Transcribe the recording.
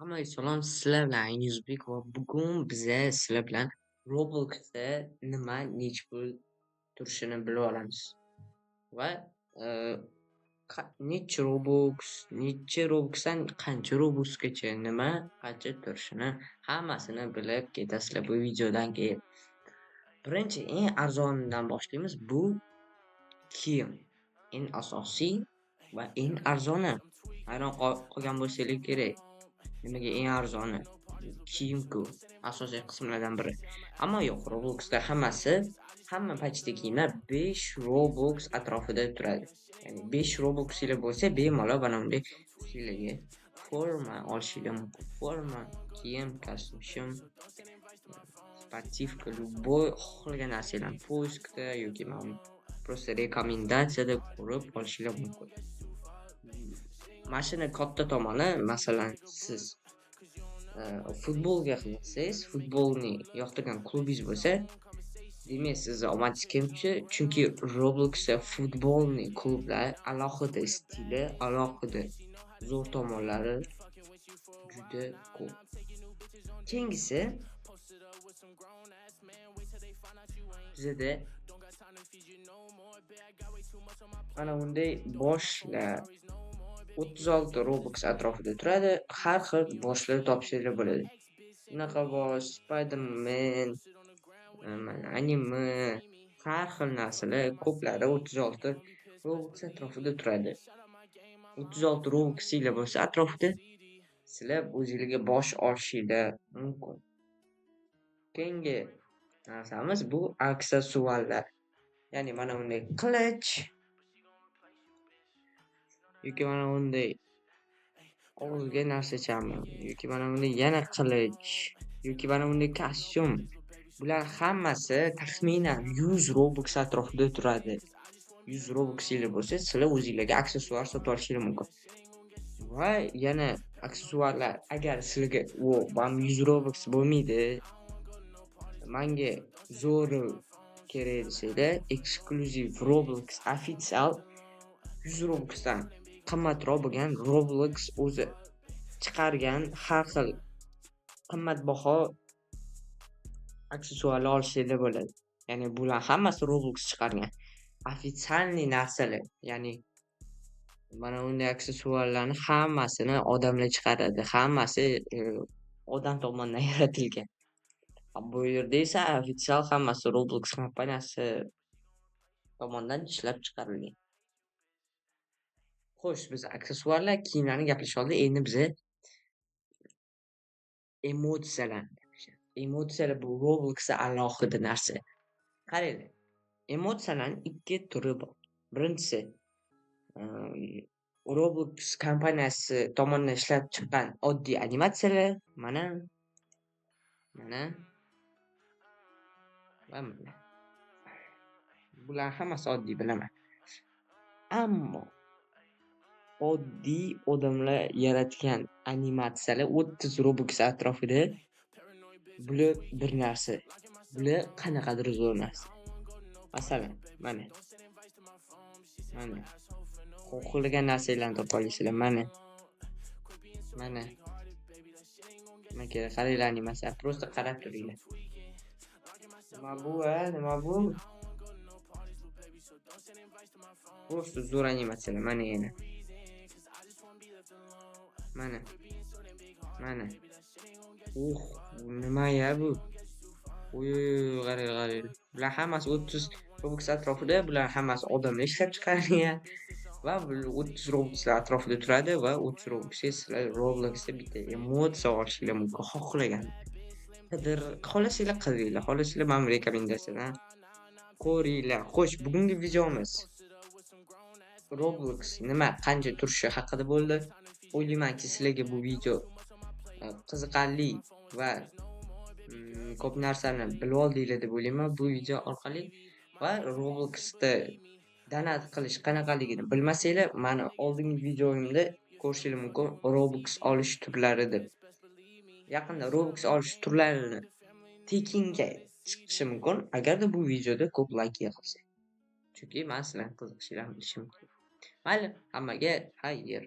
Hammaga salom, sizlar bilan Yuzbek va bugun biza sizlar bilan Robloxda nima nechi pul turishini bilib olamiz. Va nechi Robux, nechi Robuxdan qancha Robuxgacha nima qancha turishini hammasini bilib ketasizlar bu videodan keyin. Birinchi eng arzonidan boshlaymiz. Bu kiyim. Eng asosiy va eng arzoni. Hayron qolgan bo'lsanglar kerak. Nimaga eng arzoni? Kiyim-ku asosiy qismlardan biri. Ammo yo'q, Robloxda hammasi, hamma почти kiyimlar 5 Robux atrofida turadi. Ya'ni 5 Robuxinglar bo'lsa, bemalol mana bunday ustinglarga forma olishinglar mumkin. Forma, kiyim, kostyum, shim, спортивка, любой xohlagan narsanglarni поиск da yoki mana просто рекомендация da ko'rib olishinglar mumkin. Mana shuni katta tomoni, masalan, siz futbolga qiziqsangiz, futbolni yoqtirgan klubingiz bo'lsa, demak sizni omadingiz kelibdi, chunki Robloxda futbolni klublar alohida stili, alohida zo'r tomonlari juda ko'p. Keyingisi bizada mana bunday boshlar 36 Robux atrofida turadi. Har xil boshlar topishinglar bo'ladi. Bunaqa bosh, Spiderman, mana anime, har xil narsalar ko'plari 36 Robux atrofida turadi. 36 Robuxinglar bo'lsa atrofida sizlar o'zinglarga bosh olishinglar mumkin. Keyingi narsamiz bu aksessuarlar. Ya'ni mana bunday qilich yoki mana bunday og'izga narsachami yoki mana bunday yana qilich yoki mana bunday kostyum. Bular hammasi taxminan 100 Robux atrofida turadi. 100 Robuxinglar bo'lsa, sizlar o'zinglarga aksessuar sotib olishinglar mumkin. Va yana aksessuarlar agar sizlarga "O, man 100 Robux bo'lmaydi, manga zo'ri kerak" desanglar, eksklyuziv Roblox official 100 Robuxdan qimmatroq bo'lgan Roblox o'zi chiqargan har xil qimmatbaho aksessuarlar olishinglar bo'ladi. Ya'ni bular hammasi Roblox chiqargan официальный narsalar. Ya'ni mana bunday aksessuarlarni hammasini odamlar chiqaradi. Hammasi odam tomonidan yaratilgan. Bu yerda esa ofitsial hammasi Roblox kompaniyasi tomonidan ishlab chiqarilgan. Xo'sh, biz aksessuarlar, kiyimlarni gaplashib oldik. Endi biza emotsiyalarni gaplashamiz. Emotsiyalar bu Robloxda alohida narsa. Qaranglar, emotsiyalarning ikki turi bor. Birinchisi, Roblox kompaniyasi tomonidan ishlab chiqqan oddiy animatsiyalar, mana, mana va mana. Bular hammasi oddiy, bilaman. Ammo oddiy odamlar yaratgan animatsiyalar 30 Robux atrofida bular bir narsa. Bular qanaqadir zo'r narsa. Masalan, mana. Mana. Xohlagan narsanglarni topa olasizlar. Mana. Mana. Nima kerak? Qaranglar animatsiya. Просто qarab turinglar. Nima bu, a? Nima bu? Просто zo'r animatsiyalar. Mana yana. Mana. Mana. Nima-ya bu? Oy, qaranglar, qaranglar. Bular hammasi 30 Robux atrofida, bular hammasi odamlar ishlab chiqargan va 30 Robuxlar atrofida turadi va 30 Robuxga sizlar Robloxda bitta emotsiya olishinglar mumkin xohlagan. Qidir, xohlasanglar qidiringlar, xohlasanglar mana bu рекомендация dan ko'ringlar. Xo'sh, bugungi videomiz Roblox nima qancha turishi haqida bo'ldi. O'ylaymanki, sizlarga bu video qiziqarli va ko'p narsani bilib oldinglar deb o'ylayman bu video orqali va Robloxda donat qilish qanaqaligini bilmasanglar, mani oldingi videoyimda ko'rishinglar mumkin Robux olish turlari deb. Yaqinda Robux olish turlarini tekinga chiqishi mumkin, agarda bu videoda ko'p layk yig'ilsa. Chunki men sizlarning qiziqishingizni bilishim kerak. Mayli, hammaga xayr.